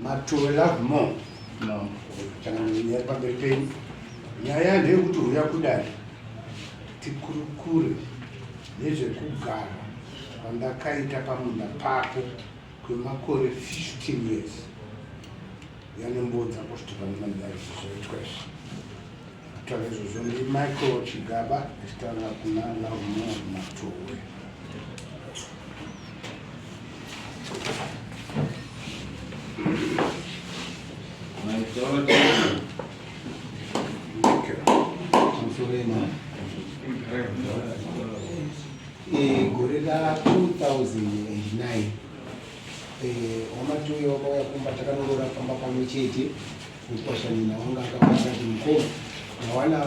Matowe Lovemore. No. Changamire pamberi penyu. Nyaya ndeyekuti huya kudare tikurukure nezvekugara kwandakaita pamunda pako kwemakore 15 years. Yanembodzo apostle vanemandari zvoitwa izvi. Kutaura izvozvo ndi Michael Chigaba achitaura kuna Lovemore Matowe. Gore ra 2009 wamatoyo wakauya kumba, takanorora pamba pamwe chete. Mukwashanina wanga akabata kuti mukoma, ndawana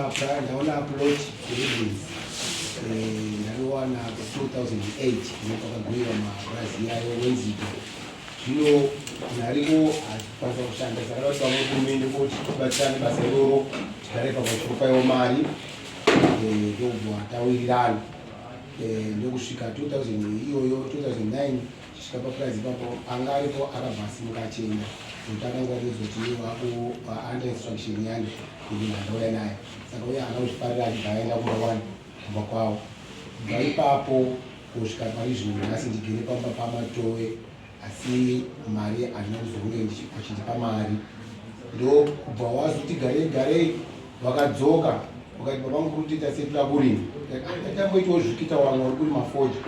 ndaona plot kuRedlands, ndanowana 2008 ndopakagoyiwa mapurazi yayo wenzito. Zvino munhu ariko hatikwanisa kushanda, saka kuti vamwe kuhurumende kuti tibatsirane basa iroro, tigare pamwe mari, ndobva tawirirana. Ndokusvika 2000 iyoyo, 2009 chisvika papurazi ipapo, anga aripo akabva asimuka achienda, nokuti akanga atozoti waku under instruction yani kuti ndauya naye. Saka uye haana kuzvifarira, achibva aenda kumba kwani, kumba kwavo. Kubva ipapo kusvika pari zvino nhasi ndigere pamba paMatowe, asi mari handina kuzonge achindipa mari. Ndokubva wazoti garei garei vakadzoka, vakati, "Baba mukuru, toita sei? Toda kurima." Tatamboitawo zvikita, wamwe uri kurima fodya.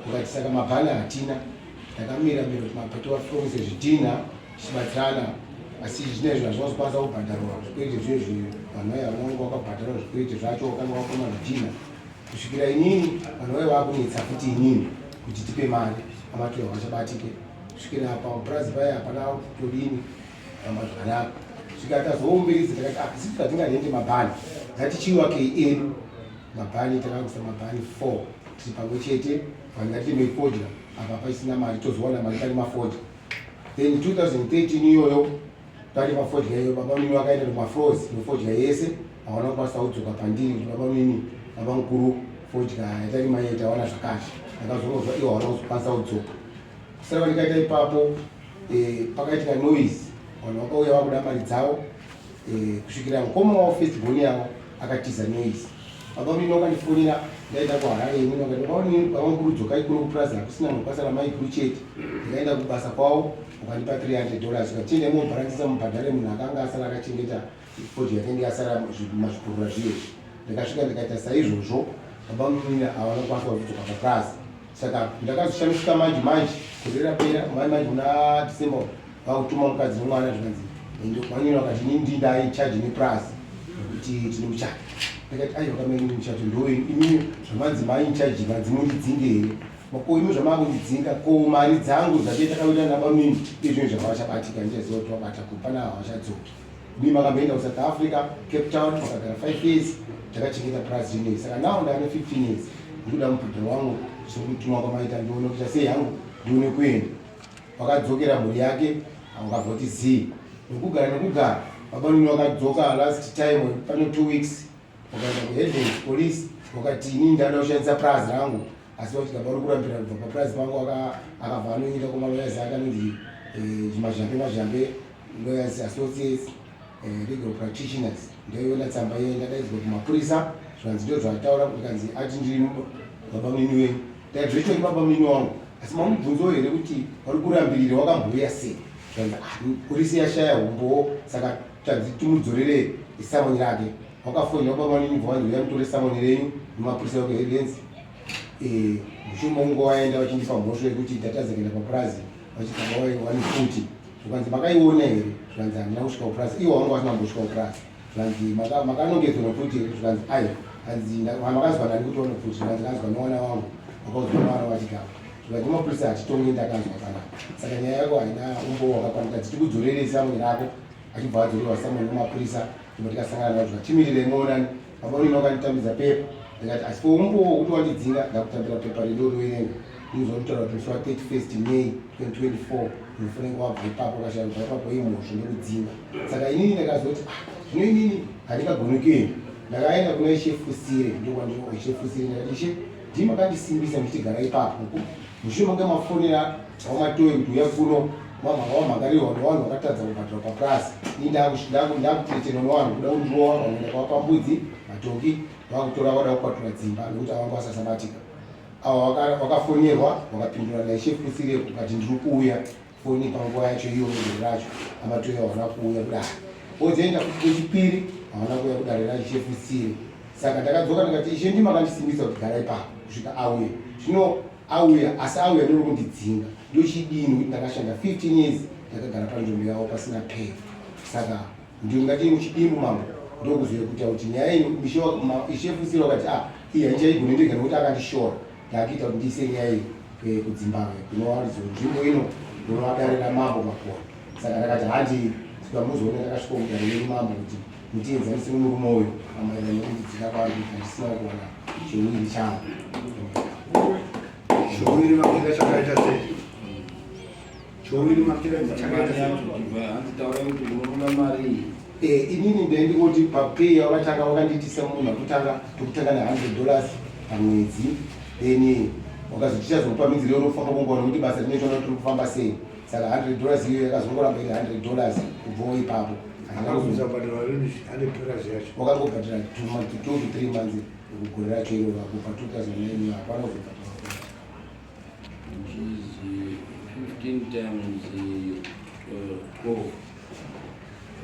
Ukati saka mabhani hatina, takamira mira kuti mapeto vafromise zvidhinha tichibatsirana, asi zvinezvi hazvinozokwanisa kubhadharwa zvikwereti zvinezvi. Vanhu vaya vanonge wakabhadharwa zvikwereti zvacho, wakanga wakoma zvidhinha kusvikira inini vanhu vaya vakunetsa futi inini kuti tipe mari. Amatoya vachabatike kusvikira pamupurazi paya, hapana kutodini ramba zvakanaka. Svika tazoumbiridza, takati, "Ah, isusu tatingarende mabhani, ngatichiwakei edu mabhani." Takakuisa mabhani 4 tiri pamwe chete. Vanhu ngatitemei fodya apa paisina mari, tozowana mari pane mafodya. Then 2013 iyoyo pane mafodya iyoyo, baba mini vakaenda kumafloors nefodya yese, hawana kukwanisa kudzoka pandiri kuti, "Baba mini, baba mukuru, fodya yatarima iye tawana zvakati." Ndakazonozwa iwo hawana kuzokwanisa kudzoka. Kusara kwandikaita ipapo, pakaitika noise, vanhu vakauya vakuda mari dzavo, kusvikira mukoma wavo, first born yavo, akatiza noise. Baba mini wakandifonera ndaenda kuHarare imweni, vakati, "Baba mukuru, dzokai kuno kupurazi, hakusina munhu, kwasara mai guru chete." Ndikaenda kubasa kwavo, ukandipa $300, ukati, "Tiende mobharansisa mubhadhare munhu akanga asara akachengeta fodya yakanga yasara mazvipurura zviye." Ndakasvika ndikaita saizvozvo. Baba munini havana kukwanisa kuzodzoka papurazi. Saka ndakazoshamisika manje manje gore rapera, mai manje muna December, vakutuma mukadzi nemwana. Zvikanzi manini vakati, "Inini ndindai charge nepurazi nekuti tine muchato." Ndikati, "Aiwa, kamainini, muchato ndowenyu imini, zvamanzi mai in charge manzi mundidzinge here? Ko imi zvamaakundidzinga, ko mari dzangu dzate takaita nabamini?" Izvinhu zvavachabatika, ndichaziva kuti vabata kupana, havachadzoki. Mi makamboenda kuSouth Africa, Cape Town, makagara 5 years, takachengeta purazi rinei. Saka now ndane 15 years, ndikuda mubhadharo wangu sekutumwa kwamaita, ndione kuita sei hangu, ndione kuenda. Vakadzokera mhuri yake, vakabva kuti zii nekugara nekugara. Baba nini vakadzoka last time pane 2 weeks, wakaenda kuHeadlands Police, wakati, "Inini ndada kushandisa purazi rangu," asi vachigaba uri kurambira kubva papurazi pangu. Akabva anoenda kumalawyers ake anonzi Mazhambe, Mazhambe Lawyers Associates, legal practitioners. Ndaiona tsamba iye, ndadaidzwa kumapurisa, zvanzi ndo zvataura, kukanzi ati ndiri baba munini wenyu. Ndikati, "Zvechoni baba munini wangu, asi mamubvunzo here kuti vari kurambirire wakambouya sei?" Zvanzi, "Ah, polisi yashaya umbowo, saka tanzi timudzorere summon rake." Wakafonera baba munini, bva vanzi, "Uya mutore summon renyu nemapurisa ekuHeadlands." Mushure mokunge waenda, vachindipa mhosvo yekuti ndatadza kuenda papurazi, vachigamba wani futi. Zvikanzi, "Makaiona here?" Zvikanzi, "Handina kusvika kupurazi." Iwo wanga vasina kumbosvika kupurazi. Zvikanzi, "Makanongedzwa nofuti here?" Zvikanzi, "Aiwa." Hanzi, "Makazwa nani kuti one futi?" Zvikanzi, "Kanzwa nemwana wangu, wakaudzwa nemwana wachigamba." Zvikanzi, "Mapurisa hatitonge ndakanzwa panapa, saka nyaya yako haina umbowo wakakwana, tikudzorere summon rako." Achibva adzorerwa summon nemapurisa. Ndibva tikasangana navo, zvikatimirirei muonani. Baba unini wakanditambidza pepa, ndikati, "Asi umbowo wekuti wandidzinga, ndakutambira pepa redo roverenga." Ndinozotaura kuti musi wa31 May 2024 unofanira wabva ipapo, ukashaya kubva ipapo imhosvo nekudzinga. Saka inini ndakazoti, "Ah, zvino inini handingagoni kuenda." Ndakaenda kuna Ishe Fusire, ndokwandishe Fusire, ndakati, "Ishe, ndii makandisimbisa muchitigara ipapo mushure mange mafonera wamatoe kuti uya kuno." Wamhangarirwa nevanhu vakatadza kubhadhara papurazi. Ini ndakuteterwa nevanhu kuda kundirowa, vamwe ndakavapa mbudzi, madhongi, vakutora vada kukwatura dzimba nekuti avanga vasasabatika. Ava vakafonerwa vakapindura naishe Futsire kukati ndiri kuuya foni panguva yacho iyoyo gore racho amatoya havana kuuya kudare. Vozoenda futi kwechipiri havana kuuya kudare raishe Futsire. Saka ndakadzoka ndikati ishe ndimi makandisimbisa kuti garai pano kusvika auya. Zvino auya asi auya ndiri kundidzinga ndochidini kuti ndakashanda 15 years ndakagara panzvimbo yavo pasina pay. Saka ndingati muchidimbu mambo ndokuzoya kuita kuti nyaya iyi ishe Futsire wakati ah iyi handichaigoni ndega nekuti akandishora ndakuita kuti ndiise nyaya iyi eh, kudzimbabwe kunowaridzo nzvimbo ino kunova dare ramambo Makoni. Saka ndakati handi sika muzoona ndakasvika kudare renyu mambo kuti mutienzanise nemurume uyu pamaererano nekundidzika kwaari kuita ndisina kuwana chiwiri changu. Chiwiri makira chakaita sei? Chiwiri makira chakaita sei? Hanzi taurai kuti munoda mari iyi. Eh, inini ndaindingoti papay wakatanga wakandiitisa munhu akutanga tokutanga ne100 dollars pamwedzi then wakazoti tichazokupa midzi reo rokufamba kunguva nokuti basa rinoitwa tiri kufamba sei. Saka 100 dollars iyo yakazongoramba iri 100 dollars kubvawo ipapo. Akakuzabhadhara rini 100 dollars yacho? Wakangobhadhara 2 to 3 months gore racho iroro kubva 2009 hapana kuzobhadhara. Which is 15 times 12.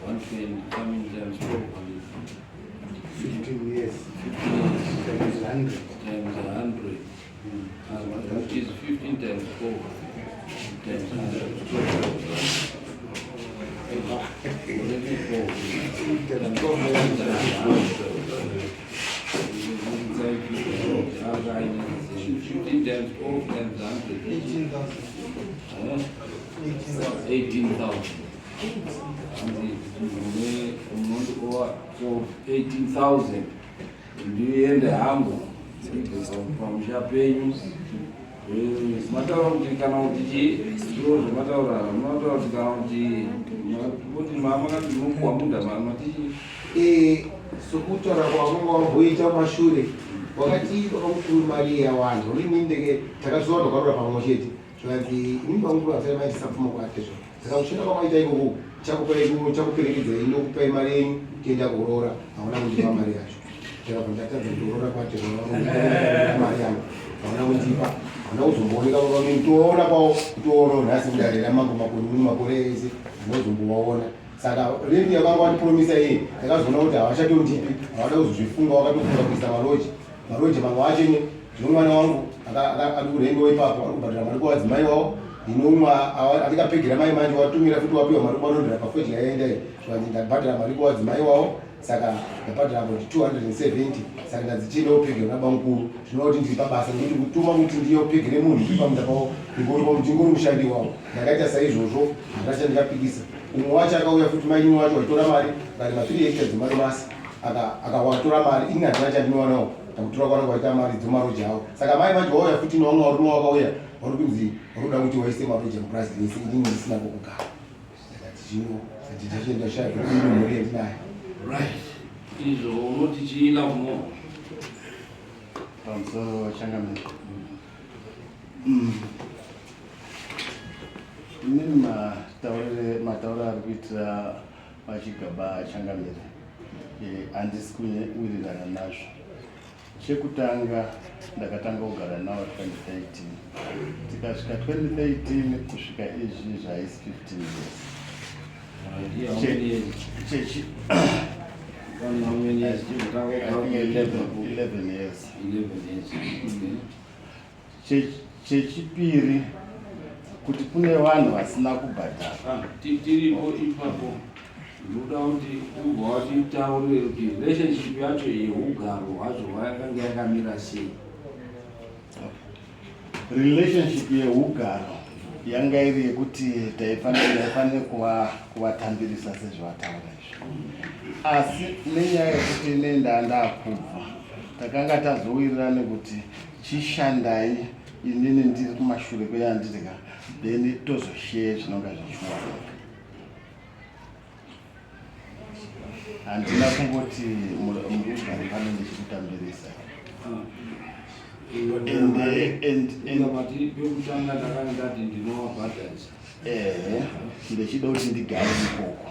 120 coming times 12. 15 years. 15 years. Times 100. Times 100. Which is 15 times 4 times 100. Times 12 times 100. 15 times 12 times 100. 18,000. 18,000. Hanzi munondikowa 18,000 ndiende hangu pamusha penyu. Mataura kuti kana kuti chii ndo zvamataura mataura kuti kana kuti kuti makati munopuwa munda mati Eh, sokutaura kwawanga wamboita mashure wakati vakamukuru mari yawanda urini ndeke takazova takarora pamwe chete zvakanzi inini pamukuru asai maitisa pfuma kwatezvo saka kushanda kwamaita ikoko chakuperekedzai ndokupai mari yenyu tienda kuroora. Hauna kundipa mari yacho. Ndakabva ndatadza kuroora kwatezvo mari yangu hauna kundipa, hauna kuzombooneka pamweni toona kwavo kutoona nhasi mudare ramambo Makoni makore ese handina kuzombovaona. Saka rendi yakanga wandipromisa iye ndakazoona kuti havachatondipi, havada kuzozvifunga, wakatofunga kuisa maroji maroji mamwe acho ine zvino mwana wangu ari kurendiwa ipapo ari kubhadhara mari kuvadzimai wavo ndinomwe andikapegera mai manje watumira futi wapiwa mari kwanondera pafodya yaenda iyi zvikanzi ndabhadhara mari kuvadzimai wavo saka ndabhadhara about 270 saka ndadzichienda kupegera nabamukuru zvinova kuti ndiri pabasa nekuti kutuma kuti ndiyopegere munhu ndiri pamunda pavo ndingori mushandi wavo. Ndakaita saizvozvo handina chandikapikisa. Umwe wacho akauya futi mainini wacho watora mari akati ma 3 hectares dzemaromasi akawatora mari ini handina chandinowanawo pakutora kwangu waita mari dzemaroji avo. Saka mai manje wauya futi nevamwe varume wakauya vari kunzi vari kuda kuti waise maroji emupurazi rese inini ndisina kwekugara. Ndakati zvino ndachenda shaya kuti ino mhuri yandinayo. Right. Izvo unoti chii Lovemore? Pamusoro changamire. Inini mataurire matauro ari kuitira vaChigaba changamire handisi kuwirirana nazvo. Chekutanga ndakatanga kugara nawo 2013 tikasvika 2013 kusvika izvi zvaisi 15 years. Right, how many years? Chechi How many years? I think 11 years. 11 years. Okay. Chechipiri kuti kune vanhu vasina kubhadhara. Tiripo ipapo ndoda kuti ubva watitaurire kuti relationship yacho yeugaro hwacho hwakanga yakamira sei. Relationship yeugaro yanga iri yekuti ndaifanira kuvatambirisa sezvavataura izvi, asi nenyaya yekuti ine ndandakubva takanga tazowirirana kuti chishandai inini ndiri kumashure kweyandirika then tozoshare zvinonga zvichiwanika. Handina kungoti muri kugara pano ndichikutambirisa. Mati pekutanga ndakanga ndati ndinovabhadharisa. Ehe, ndechida kuti ndigare ikoko,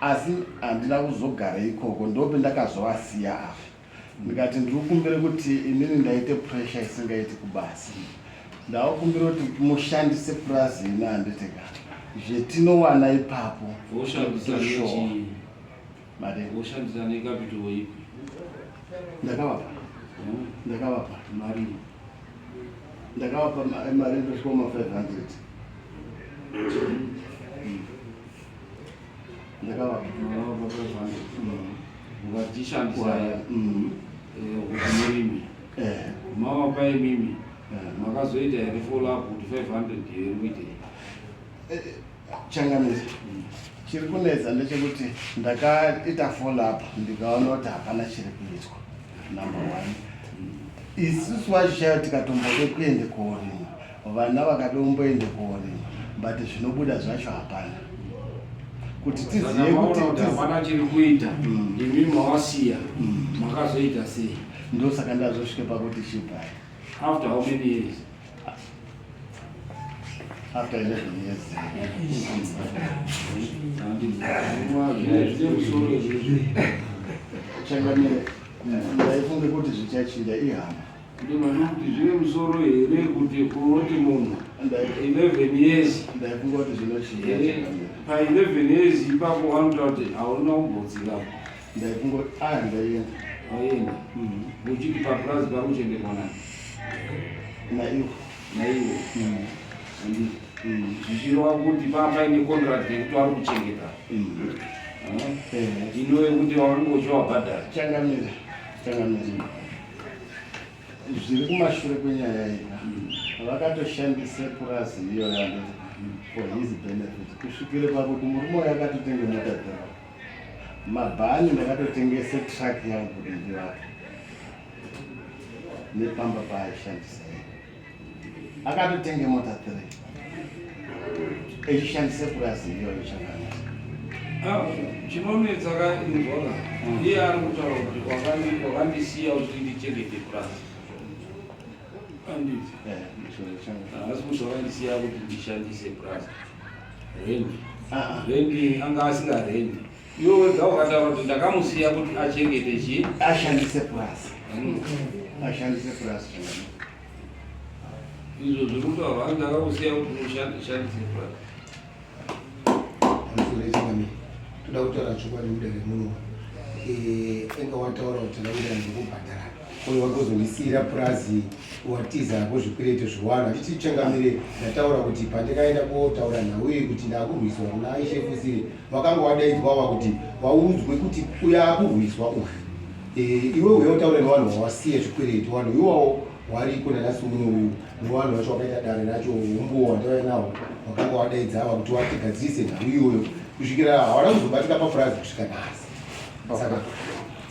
asi handina kuzogara ikoko. Ndope ndakazovasiya ava, ndikati ndiri kukumbira kuti inini ndaite pressure isingaiti kubasa, ndakukumbira kuti mushandise purazi ino, handitika zvetinowana ipapo. Woshandisa Sure. nechii? Mari. Woshandisa necapital ipi? Ndakavapa, ndakavapa. Mari. Ndakavapa mari indosvika ma500. Ndakavapa. Makavapa 500 ukachishandisa kuti murimi? Mavapa imimi? Makazoita here follow up kuti 500 iyo iri kuitei? Changamire, chiri kunetsa ndechekuti ndakaita follow up, ndikaona kuti hapana chiri kuitwa. Number one, isusu vacho chaivo tikatombode kuende koorima, vana vakade kumboende koorima, but zvinobuda zvacho hapana kuti Saka tizive maona kuti kuti hapana chiri kuita, imi mawasiya, makazoita sei? Ndosaka ndazosvike pakuti chibhai. After how many years? After 11 years. Zvine musoro izvozvi? Changamire, ndaifunge kuti zvichachinja, ihama. Ndinoda kuti zvine musoro here kuti unoti munhu 11 years? Ndaifunga kuti zvinochinja. Changamire. Pa11 years ipapo vanotaura kuti hauna kumbodzikapo. Ndaifunga kuti aya ndaienda. Waenda uchiti papurazi pari kuchengetwa nani? Naivo. Naivo, handiti? Zvichireva kuti paa paine contract yekuti vari kuchengeta ino yekuti wakanga uchiwabhadhara. Changamire, changamire, zviri kumashure kwenyaya iyi, vakatoshandise purazi iyoyo, handiti, for his benefit, kusvikire pakuti murume uyo akatotenge mota dzavo mabhani. Ndakatotengese truck yangu kuti ndivake nepamba paaishandisa iye. Akatotenge mota three echishandise purazi iyoyo, changamire. Ah, chinonetsa kainzwaka, iye ari kutaura kuti wakandisiya uchiti ndichengete purazi, handiti? Changamire. Haasi kuti wakandisiya kuti ndishandise purazi rendi. Ah, ah. Rendi anga asingarendi. Iwe wega wakataura kuti ndakamusiya kuti achengete chii? Ashandise purazi, ashandise purazi, changamire. Izvo zviri kutaurwa, hanzi ndakakusiya kuti ushandise purazi. Pamusoro, changamire, toda kutaura chokwadi mudare muno. Enga wataura kuti takawirirana nekubhadhara, uye wakuzondisiyira purazi, watiza kuzvikwereti zviwana. Achiti, changamire, ndataura kuti pandikaenda kotaura nhau iyi kuti ndakurwiswa kuna Ishe Fusire, wakanga wadaidzwawa kuti waudzwe kuti uyo akurwiswa uyu. Iwe uya utaure nevanhu vawasiya zvikwereti, vanhu iwawo wariko nanhasi uno uyu, nevanhu vacho wakaita dare racho, umbuwo wandauya nawo, wakanga wadaidza ava kuti watigadzirise nhau iyoyo, kusvikira hawana kuzobatika papurazi kusvika nhasi.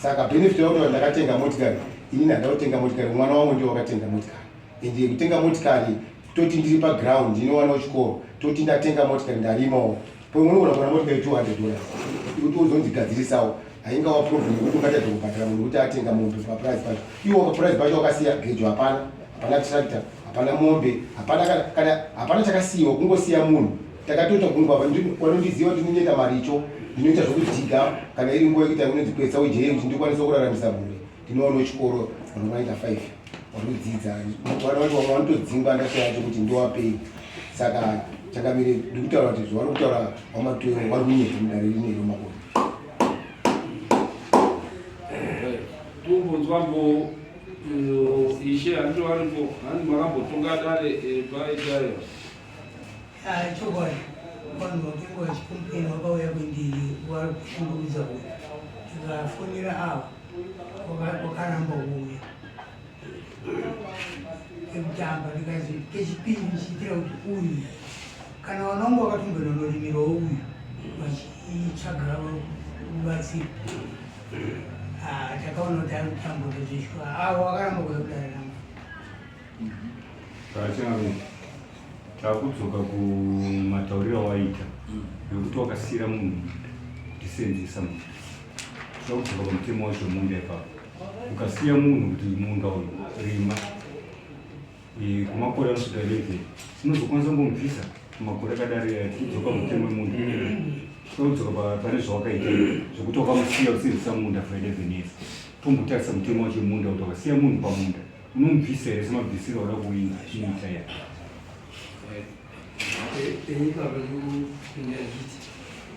Saka benefit yakuti ndakatenga motikari, inini handina kutenga motikari, mwana wangu ndiye wakatenga motikari. Ende kutenga motikari, toti ndiri paground, ndinowanawo chikoro, toti ndatenga motikari, ndarimawo, unogona kuwana motikari $200 kuti uzondigadzirisawo, haingawa problem yekuti ungatadza kubhadhara munhu kuti atenga mombe papurazi pacho. Iwo papurazi pacho wakasiya gejo, hapana, hapana tractor, hapana mombe, hapana kana hapana chakasiyiwa, kungosiya munhu. Takatoita gungwa, vanondiziva kuti ndinoita maricho, ndinoita zvokudhiga kana iri nguva yekuita inonzi kwetsa ujee, kuti ndikwanise kuraramisa mhuri. Ndinowanawo chikoro, vanhu vanoita five vanodzidza, vana vacho vamwe vanotodzingwa, ndashaya kuti ndowapei. Saka changamire, ndikutaura kuti zvavari kutaura vamatoyo vari kunyepa mudare rinero makore. Tombonzwambo ishe, handiti varipo? Hanzi makambotonga dare paitayo. Chokwadi, vanhu vakenga vachicomplaina vakauya kwendiri, vari kushungurudza uyu. Ndikafonera ava, wakaramba kuuya kekutamba. Ndikazi kechipiri ndichiitira kuti uyu kana vana vangu vakatombononorimirawo uyu vachitsvaga rubatsiro. Ah, takaona kuti ari kutambura zvishwa. Avo vakaramba kuuya kudare rangu. Changamire, takudzoka kumatauriro awaita ekuti wakasiyira munhu munda kuti senzesa munda. Takudzoka pamutemo wacho wemunda ipapo. Ukasiya munhu kuti munda uyu rima kumakore anosvika 11, unozokwanisa kumbomubvisa? Makore akadari tichidzoka mutemo wemunhu tinodzoka pane zvawakaita zvekuti wakamusiya usirisa munda for 11 years tombotarisa mutemo wacho wemunda kuti wakasiya munhu pamunda unomubvisa here semabvisiro auda kuita ya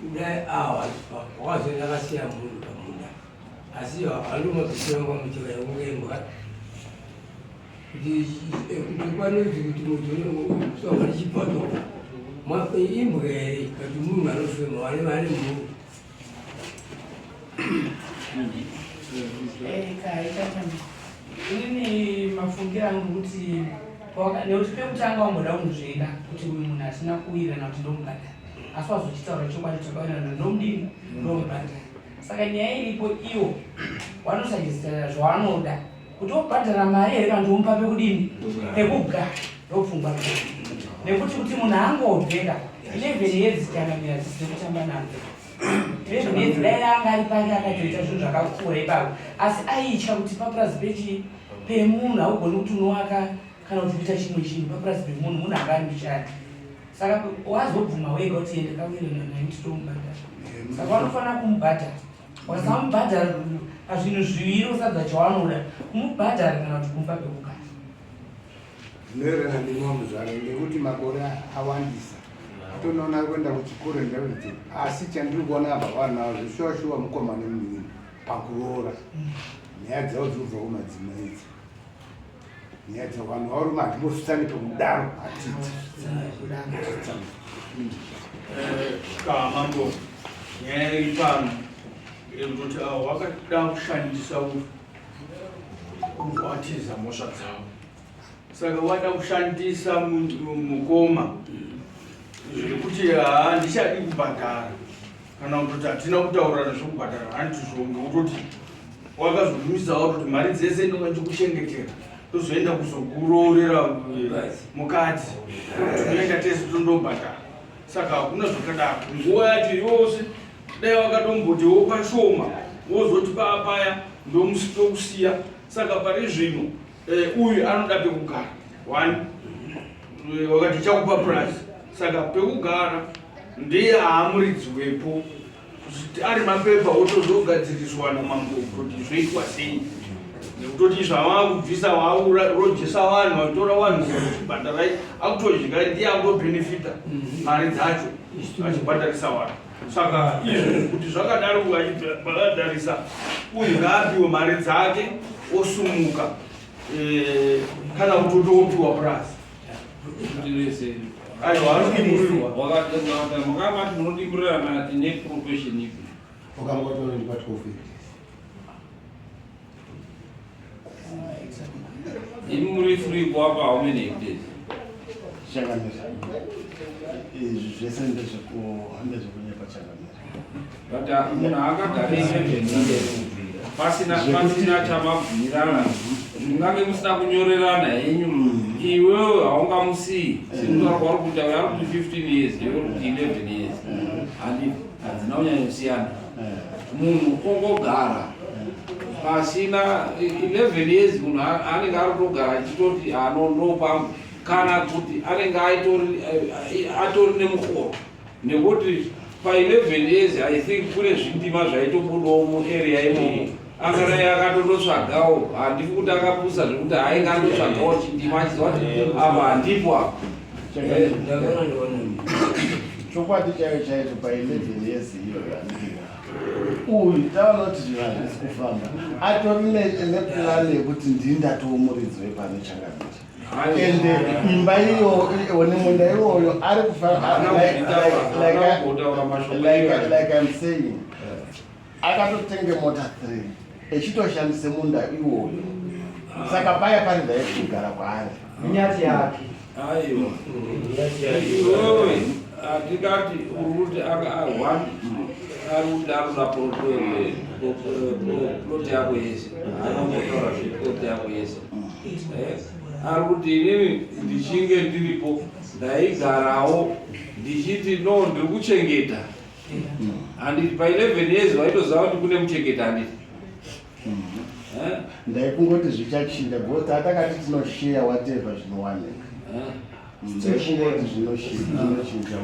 kudai awa wakazoenda akasiya munhu pamunda asi handomabvisiro kwamucheka yakungembwa kuti kwanonzi kuti munhu unowana chipato imbwa here kati munhu anofema vane vane mhuru inini mafungiro angu kuti nekuti pekutanga wamboda kunzvenga kuti uyu munhu asina kuwirirana kuti ndomubhadhara asi wazochitaura chokwadi chakawirirana ndomudini ndomubhadhara saka nyaya iripo iwo wanosajestera zvawanoda kuti wobhadhara mari here kana kuti womupa pekudini pekugara ndopfungwa nekuti kuti munhu angobveka 11 years changamira dzisine kutamba nadzo 11 years dai anga ari pake akatoita zvinhu zvakakura ipapo asi aitya kuti papurazi pechi pemunhu haugoni kuti unowaka kana kuti kuita chimwe chinhu papurazi pemunhu munhu anga ari mushandi saka wazobvuma wega kuti ende kawirana naye kuti tomubhadhara saka vanofanira kumubhadhara Wasamubhadhara pazvinhu zviviri usadza chawanoda kumubhadhara kana kuti kumupa pekugara. Zvinoererana nemamuzvare ngekuti makore awandisa tonoona kuenda kuchikoro ndakuti asi chandiri kuona apa vanhu ava zveshuwa shuwa mukoma nemunin'ina pakuroora nyaya dzavo dziri kubva kumadzimai idzi nyaya dzavo vanhu varume hatimbosvitsani pekudaro hatiti Mambo, nyaya iri pano yekutoti avo vakada kushandisa kuvatiza mhosva dzavo saka vada kushandisa mukoma zvekuti handichadi kubhadhara kana kutoti hatina kutaurirana zvekubhadhara handizvo ngekutoti wakazondiudzawo kuti mari dzese ndinonga ndichikuchengetera tozoenda kuzokuroorera eh, mukadzi tinoenda tese tondobhadhara saka hakuna zvakadaro nguva yacho yose dai wakatomboti wopa shoma wozoti paapaya ndokusiya saka pari zvino eh, uyu anoda pekugara one eh, wakati chakupa price saka pekugara ndiye haamuridzi wepo ari mapepa otozogadziriswa namambo kuti zvoitwa sei nekutoti zvavava kubvisa vakurojesa vanhu vatora vanhu kuchibhadharai akutodya ndiye akutobhenefita mhm. mari dzacho achibhadharisa vanhu saka izvi kuti zvakadaro achibhadharisa uyu ngaapiwe mari dzake osumuka eh, kana kutotopiwa purazi aiwa anodimburirwa makamati munodimburirana neprofession ipi ukambotonondipa 12 years imi muri free kuapa how many hectares changamira izvi zvese ndezvekunyepa changamira but uh, munhu akagara 11 years pasina pasina chamabvumirana mungange musina kunyorerana henyu mm. iwewe haungamusii sekutaura kwauri kuita uyo ari kuti 15 years iwe uri kuti 11 years handi hadzina kunyanyosiyana munhu ongogara pasina 11 years munhu anenge ari kutogara achitoti ano ndopangu kana kuti anenge eh, atori nemukoro nekuti pa 11 years i think kune zvindima zvaitobudawo muarea imomo angadai akatototsvagawo handifi kuti akapusa zvekuti hainge andotsvagawo chindima achiziva kuti apa handipo apa eh. Chokwadi chaicho chaicho pa 11 years iyoyo handika uyu taona kuti zvinhu hazvisi kufamba atori neplan yekuti ndini ndatoo muridzi wepano changamire ende imba iyo one munda iwoyo ari kufalike im saying akatotenge mota 3 echitoshandise munda iwoyo saka paya pari ndaikugara kwaari nyati yake aiwa iwewe atikati uri kuti one ari kuti anoda plot yako yese anombotaura zveplot yako yese eh, ari kuti inini ndichinge ndiripo ndaigarawo ndichiti no ndiri kuchengeta handiti pa 11 years waitoziva kuti kune muchengeta handiti mm-hmm. eh? Ndaikungoti zvichachinja because tatakati tinosheya whatever zvinowanika eh? Ndaifunga kuti zvinochinja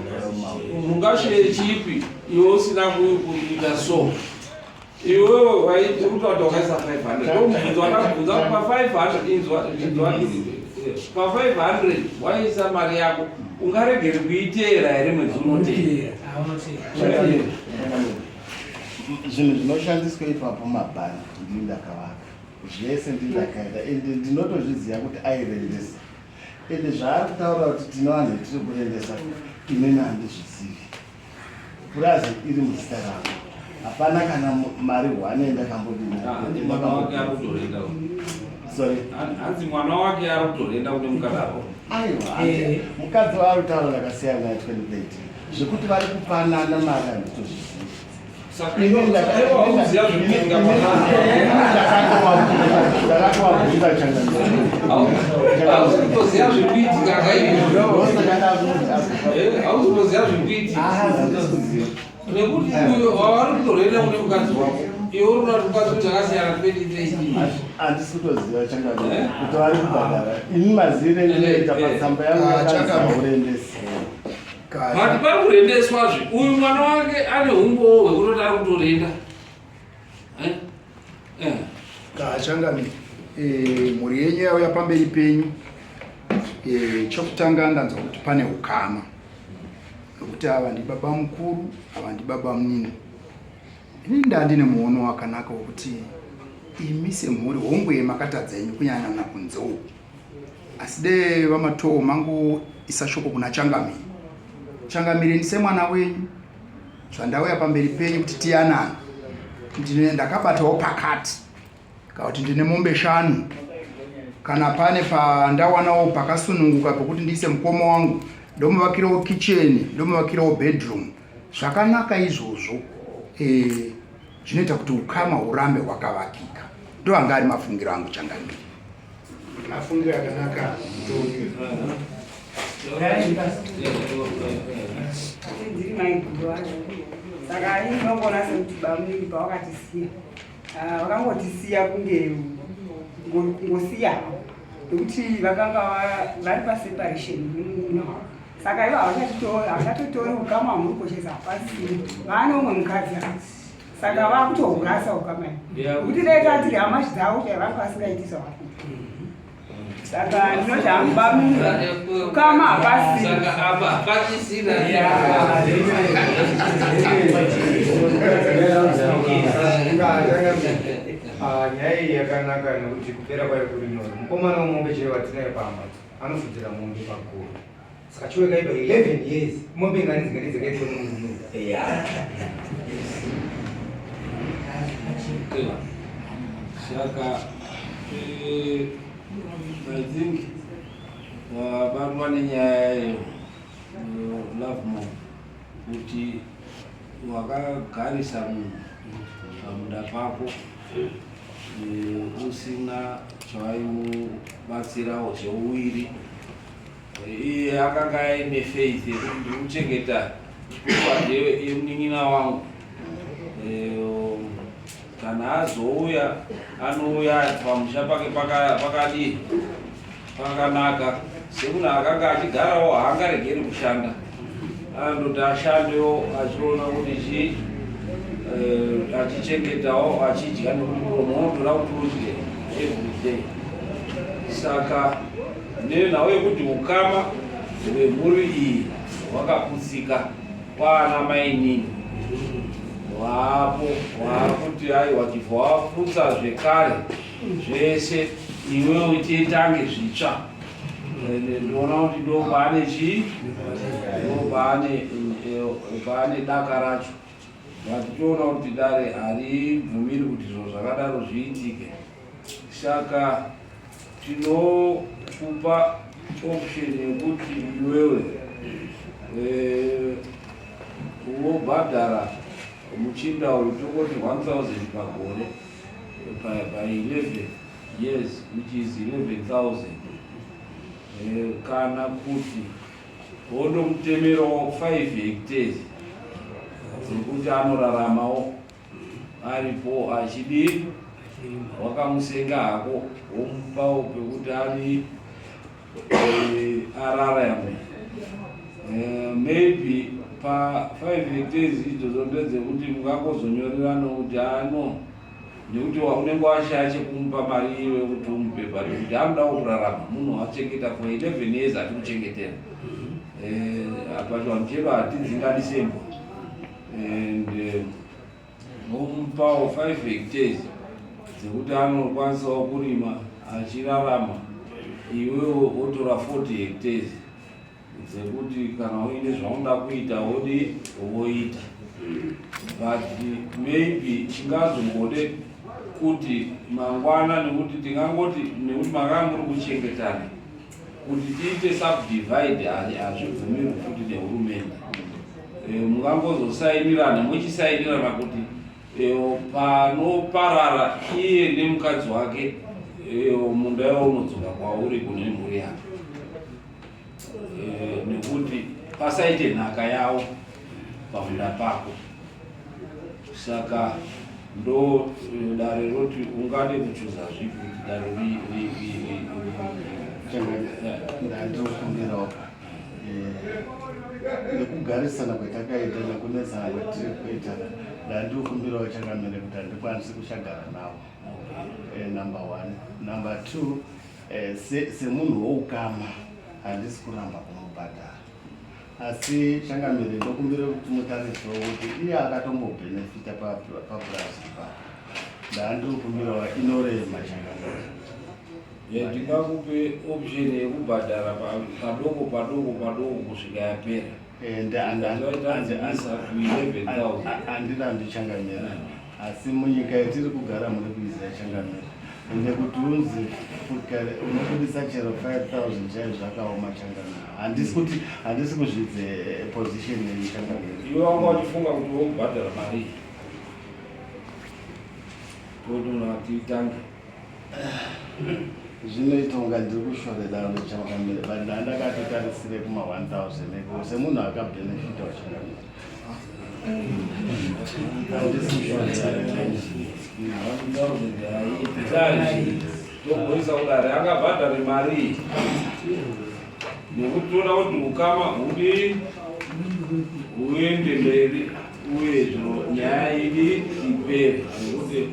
Mungashiye chipi iwe usina kuita so? Iwewe waiti kuti wakaisa 500. Ndomubvunzo wandakubvunza kuti pa 500 inzwa inzwa pa 500 waisa mari yako ungaregere kuiteera here mwedzi unoteera? Zvinhu zvinoshandiswa ipapo mabhani ndini ndakavaka zvese ndini ndakaita ende ndinotozviziva kuti airendesa ende zvaari kutaura kuti tine vanhu vetiri kurendesa inini handizvizivi purazi iri muzita rangu hapana kana mari hwane ndakambodinsorry hanzi mwana wake ari kutorenda kune mukadaro aiwa eh. mukadzi waari kutaura ndakasiyana naye 2013 zvekuti vari kupanana mari handitozvizivi Ndakatoziva zvekuitika hauzotoziva zvekuitika nekuti uyo wavari kutorenda kune mukadzi wako iwe uri kuda mukadzi kuti akasiyana 2013 handisi kutoziva changamire kuti vari kubhadhara ini mazire ndinoita patsamba yangu yakanzi But pari kurendeswazve uyu mwana wake ane humbowo hwekutoti ari kutorenda eh? Eh. Kachangamire, eh, mhuri yenyu yauya pamberi penyu eh, chokutanga ndanzwa kuti pane ukama nokuti ava ndibaba mukuru ava ndibaba munini ini ndandine muono wakanaka wekuti imi semhuri hongu yemakatadza yenyu kunyanya nakunze uku asi dee vamatoo mangoisa shoko kuna changamire changamire ndisemwana wenyu zvandauya pamberi penyu kuti tiyanane ndine ndakabatawo pakati kana kuti ndine mombe shanu kana pane pandawanawo pakasununguka pekuti ndiise mukoma wangu ndomuvakirawo kicheni ndomuvakirawo bedroom zvakanaka izvozvo eh, zvinoita kuti ukama hurambe hwakavakika ndoanga ari mafungiro angu changamire Mafungiro akanaka mutongi. Ndiri maiguru vacho. Saka ini ndinongoona sekuti bamunini pavakatisiya ah, vakangotisiya kunge kungosiya nekuti vakanga vari paseparation nemunin'ina wavo saka ivo havachatotori ukama hwamuri kukoshesa hapasisina vaane umwe mukadzi saka vakutourasa ukama kuti dai tatiri hama dzavo chai vanga vasingaiti zvavari saka ndinoti hangu ukama hapasina apa hapachisina ah, nyaya iyi yakanaka nekuti kupera kwayo kuri nyore mukomana wemombe chaiwo atinayo pamba anofudzira mombe paguru Saka chiwe kaiba 11 years. Mombe ngani dzingati dzakaitwa nemurume. Yeah. Saka eh, I think vabatwa nenyaya eh, love more kuti wakagarisa munhu pamunda pako eh, usina chawaimubatsirawo cheuwiri Iye akanga aine faith yekuti ndiri kuchengeta property yemunin'ina wangu. Eh, kana azouya anouya pamusha pake pakadii pakanaka semunhu akanga achigarawo haangaregeri kushanda anondoti ashandewo achiona kuti chii eh, achichengetawo achidya nekuti muromo unotoda kuti udye everyday saka Nenhau yekuti ukama hwemhuri iyi hwakaputsika kwaana mainini waapo waakuti aiwa chibva waputsa zvekare zvese iwe uchitange zvitsva ndinoona kuti ndo paane chii ndo paane paane daka racho but toona kuti dare haribvumiri kuti zviro zvakadaro zviitike saka Tinokupa option yekuti iwewe eh, wobhadhara muchinda uyu tongoti 1000 pagore by 11 years which is 11000 eh, kana kuti wondomutemerawo 5 hectares dzekuti anoraramawo aripo achidii wakamusenga hako womupawo pekuti adii eh, arara yamwe eh, maybe pa 5 days idzodzo ndedzekuti mungangozonyorerana kuti ano nekuti unenge washaya chekumupa mari iwe kuti umupe but kuti anodawo kurarama munhu wachengeta for 11 years atikuchengetera eh, apa chivanhu chedu hatidzinganise mbwa and vomupawo 5 hectares dzekuti anokwanisawo kurima achirarama iwewo wotora 40 hectares dzekuti kana uine zvaunoda kuita wodi woita but maybe chingazongode kuti mangwana nekuti tingangoti nekuti makanga muri kuchengetana kuti tiite subdivide hazvibvumirwi futi nehurumende eh, mungangozosainirana muchisainirana kuti eh, panoparara iye nemukadzi wake eh, munda iwo unodzoka kwauri kune mhuri yake nekuti pasaite nhaka yavo pamunda pako saka ndo eh, dare roti ungade kuchuza zvipi kuti dare ndandinokumbirawo eh, nekugarisana kwatakaita nekunetsana kwatiri kuita ndandinokumbirawo changamire kuti handikwanisi kuchagara navo eh, number one number two semunhu woukama handisi kuramba kumubhadhara asi changamire ndokumbira kuti mutarisewo kuti iye akatombobhenefita papurazi ipapo ndaandiri kumbirawo inorema changamire ndingakupe option yekubhadhara padoko padoko padoko kusvika yapera handina ndichangamira asi munyika yatiri kugara muri kuiziva changamira ende kuti unzi unobudisa chero 5000 chaiyo zvakaoma changamira handisi kuti handisi kuzvidze position yenyu changamira iwe wanga uchifunga kuti wokubhadhara mari todona titange zvinoita kunga ndiri kushorera changamire but ndandakatotarisire kuma 1000 eko semunhu akabhenefita wachangamire handisi kushorera togoisa kudare angabhadhare mari nekuti toda kuti ukama hudi huende mberi uye zvino nyaya idi ipere nekuti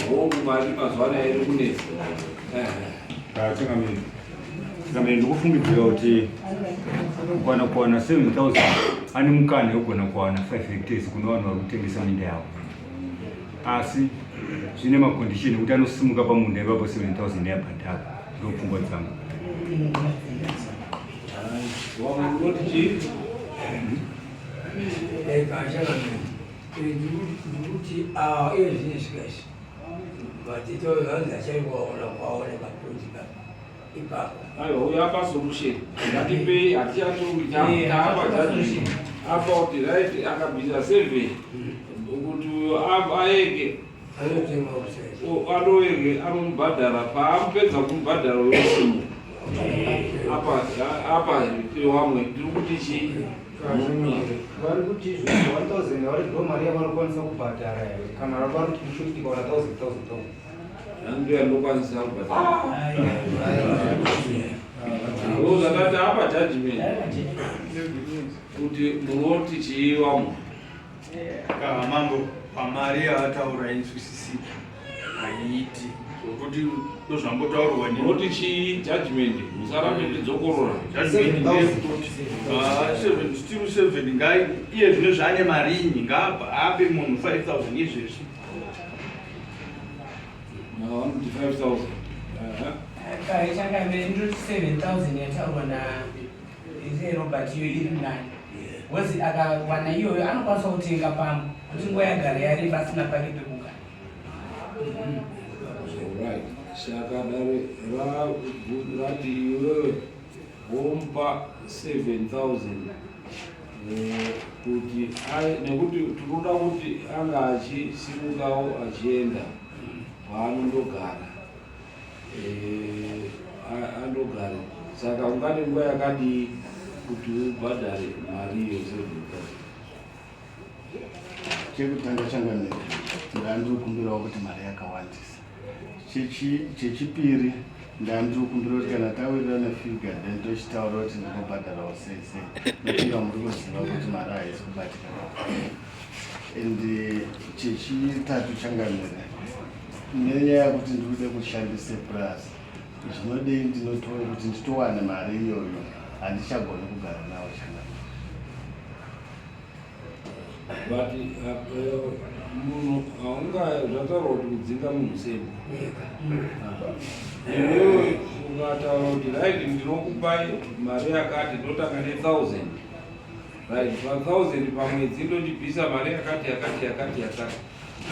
hongu mari mazuva anaya iri kunetsa Changamire, changamire, ndikufungidzira kuti kukwana kuwana 7000 ane mukana wekugona kuwana 5 hectares kune vanhu vari kutengesa minda yavo asi zvine macondition ekuti anosimuka pamunda ipapo 7000 yabhadhara ndopfungwa dzangu wamwe unoti chii ndikuti iye zvine svika izvi matito vanzi achaikuwaona kwaona maputi ipapo aiwa uyo apa solution ngatipei hatichatongi taapa judgment apa kuti right akabvisa 7 kuti uyo aege anotenga usai anoege anomubhadhara paamupedza kumubhadhara uyosimuka apa apa wamwe tiri kuti chii vari kuti izvo 1000 vari ndo mari yavanokwanisa kubhadhara here kana vari kuti mushuti tikawana 1000 1000 1000 ndiyo yandokwanisa kubhadhara ndo zvakati apa judgment kuti munoti chii wamwe Kana mambo pamari yavataura inzwisisiki haiiti zvokuti ndozvambotaurwa munoti chii judgment musarambe ndidzokorora judgment ndeyekutoti still seven ngai iye zvino zvaane marinyi ngaapa ape munhu 5000 izvezvi vanoti 5000 Aha. Changamire ndoti 7000 yataurwa na Robert iyo iri nani wezi akawana iyoyo anokwanisa kutenga pamwe kuti nguva yagara yareba asina pake pekugara Alright. Saka dare rati iwewe womupa 7000 kuti nekuti tinoda kuti anga achisimukawo achienda kwaanondogara andogare saka ungade nguva yakadii kuti ubhadhare mari iyo 7000 chekutanga changamire ndandiri kumbirawo kuti mari yakawandisa chechipiri Ndandiri kukumbira kuti kana tawirirana figure then tochitaura kuti ndinobhadharawo sei sei, nokunga muri kuziva kuti mari haisi kubatika. And chechitatu, changamire, nenyaya yekuti ndiri kude kushandise purazi, zvinodei ndinotora kuti nditowane mari iyoyo, handichagoni kugara nawo, changamire. But munhu haunga zvataurwa kuti kudzinga munhu sembwa. Iwewe ukataura kuti, "Right, ndinokupai mari yakati," ndotanga ne1000, right? Pa1000 pamwedzi ndochibvisa mari yakati, yakati, yakati, yakati.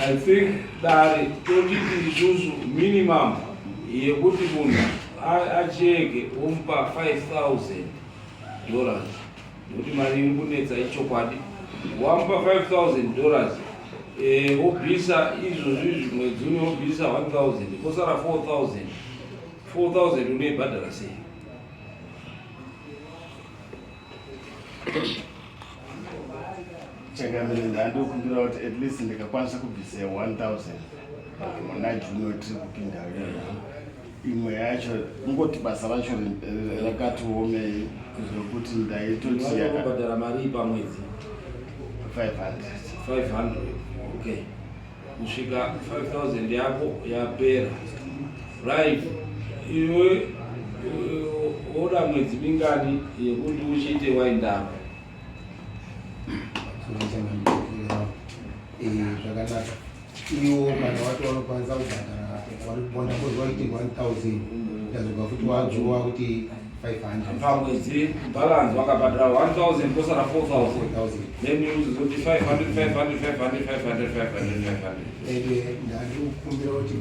I think dare totiti isusu minimum yekuti munhu acheke womupa $5000, nekuti mari iri kunetsa ichokwadi. Wamupa $5000, wobvisa izvozvi izvi, mwedzi uno wobvisa 1000, kosara 4000. 4000 unoibhadhara sei? Changamire, ndandokumbira kuti at least ndikakwanisa kubvisa 1000 muna June tiri kupinda iyoyo, imwe yacho kungoti basa racho rakati omei zvekuti ndaitoti Kubhadhara mari pamwedzi? 500. 500, okay, kusvika 5000 yako yapera, right? Iwe woda mwedzi mingani yekuti uchiite waindako? Zvakanaka. Iwo kana wati wanokwanisa kubhadhara, wandambozwa kuti 1000, ndazobva futi wadzowa kuti 500. Pamwedzi balance wakabhadhara 1000, kosara 4000. 4000. Then uzozoti 500, 500, 500, 500, 500, 500. Ende ndandikukumbira kuti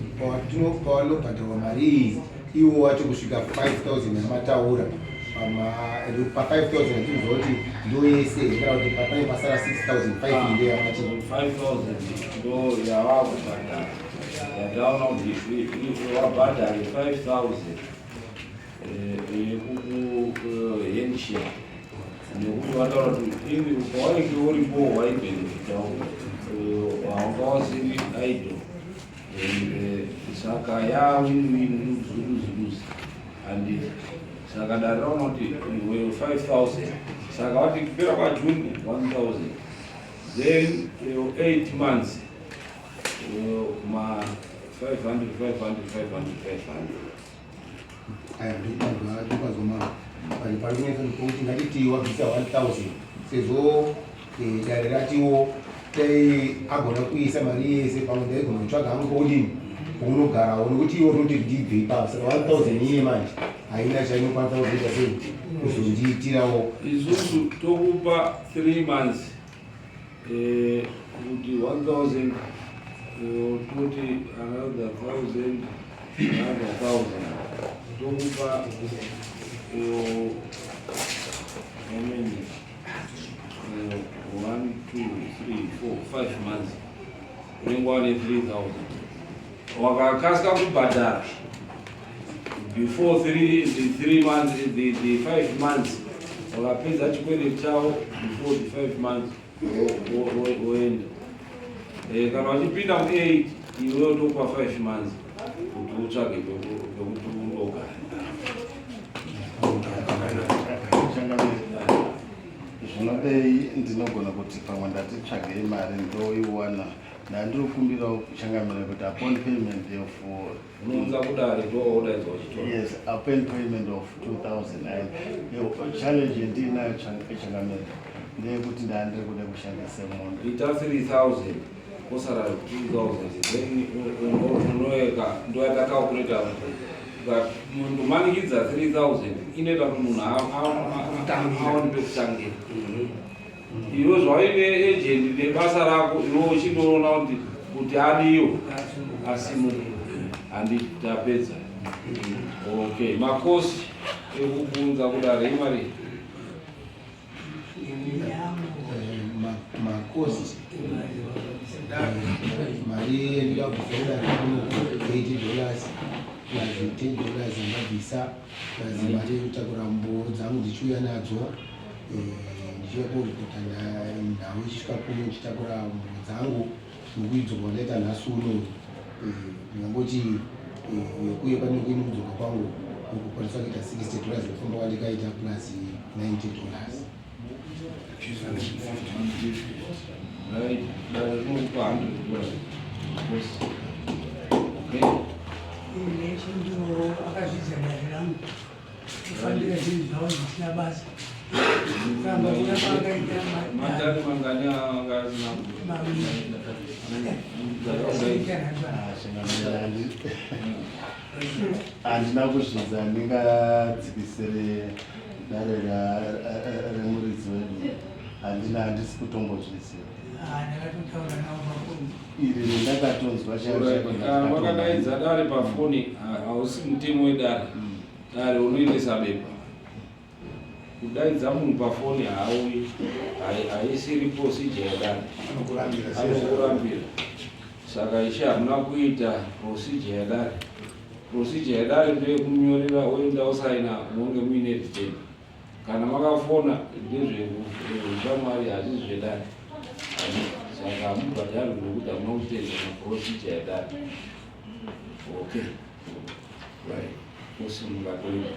pawanobhadharwa mari iyi, iwo wacho kusvika 5000 yamataura, pa5000 atinzwa kuti ndo yese here, kana kuti pane pasara 6500 ndo yamati? 5000 ndo yavakubhadhara, yataona kuti wabhadhare 5000 yekukuhenshare, nekuti vataura kuti ini pawainge uripo waibhenefitawo, wanga wasiri idle. And saka ya win-win, lose lose, handiti? Saka dare raona kuti iwe 5000, saka wati kupera kwaJune 1000, then 8 months ma 500, 500, 500, 500. Aya, ndikwanzwa mama pari pari kunetsa kuti ngatiti wabvisa 1000, sezvo dare ratiwo dai agona kuisa mari yese, pamwe ndaigona kutsvaga hangu pokudini pounogarawo, nekuti iwo rinoti ndibve ipapo. Saka 1000 iye manje haina chainokwanisa kuzoita sei kuzondiitirawo. Isusu tokupa 3 months, kuti 1000, toti another 1000, another 1000, tokupa how many? 1, 2, 3, 4, 5 months, unenge wane 3000. Wakakasika kubhadhara before the 3 months, the 5 months, wakapedza chikwereti chavo before the 5 months, woenda. Kana uchipinda mu8, iwe utokupa 5 months kuti utsvage pekuti undogara. Changamire, zvinodei ndinogona kuti pamwe ndatitsvagei mari ndoiwana. Ndandinokumbirawo, changamire, kuti upon payment of Unounza kudare, ndowaudaidzwa uchitora. Yes, upon payment of 2009. Challenge yendinayo, changamire, ndeyekuti ndandiri kuda kushandisa munda. Ita 3000, kosara 2000, then unoeka ndoyatakaokureta. Mundomanikidza 3000 inoita kuti munhu aone pekutangira. Iwe zvaine agent nebasa rako, iwe uchindoona kuti adiwo asimuke. Handi tapedza? Okay, macosts ekukunza kudare imari? Macosts, mari yendinoda kubvisa kudare kuno $80 plus $10 yandabvisa, plus mari yekutakura mbuo dzangu ndichiuya nadzo, ndichiuya koripota nhau, ichisvika kuno ndichitakura mbuo dzangu nokuidzorwa ndaita nhasi uno. Ndingangoti Yekuye pane kuini kudzoka kwangu kukwanisa kuita 60 dollars kufamba kwandikaita plus 90 dollars. Right, dare rinokupa 100 dollars. Okay. Ndiwo akazvidza dare rangu kufambira zvinhu zvavo zvisina basa. Kuramba kuya kwaakaita matari mangani anga asina. Handina kuzvidza, ndingadzikisire dare remuridzi wedu. Handina, handisi kutombozviziva. Ndakatotaura navo pafoni. Iri ndakatonzwa chaizvo. Kana vakadaidza dare pafoni, hausi mutemo wedare. Dare unoendesa bepa. Kudaidza munhu pafoni hauyi, haisiri procedure yedare. Anokurambira. Anokurambira. Saka ishe hamuna kuita procedure yedare. Procedure yedare ndeyekunyorera, oenda osaina, munge muine return. Kana makafona ndezveushamwari, hazvisi zvedare. Saka hamubhadharwi nekuti hamuna kuteedza maprocedure yedare. Okay, right, osimuka toenda.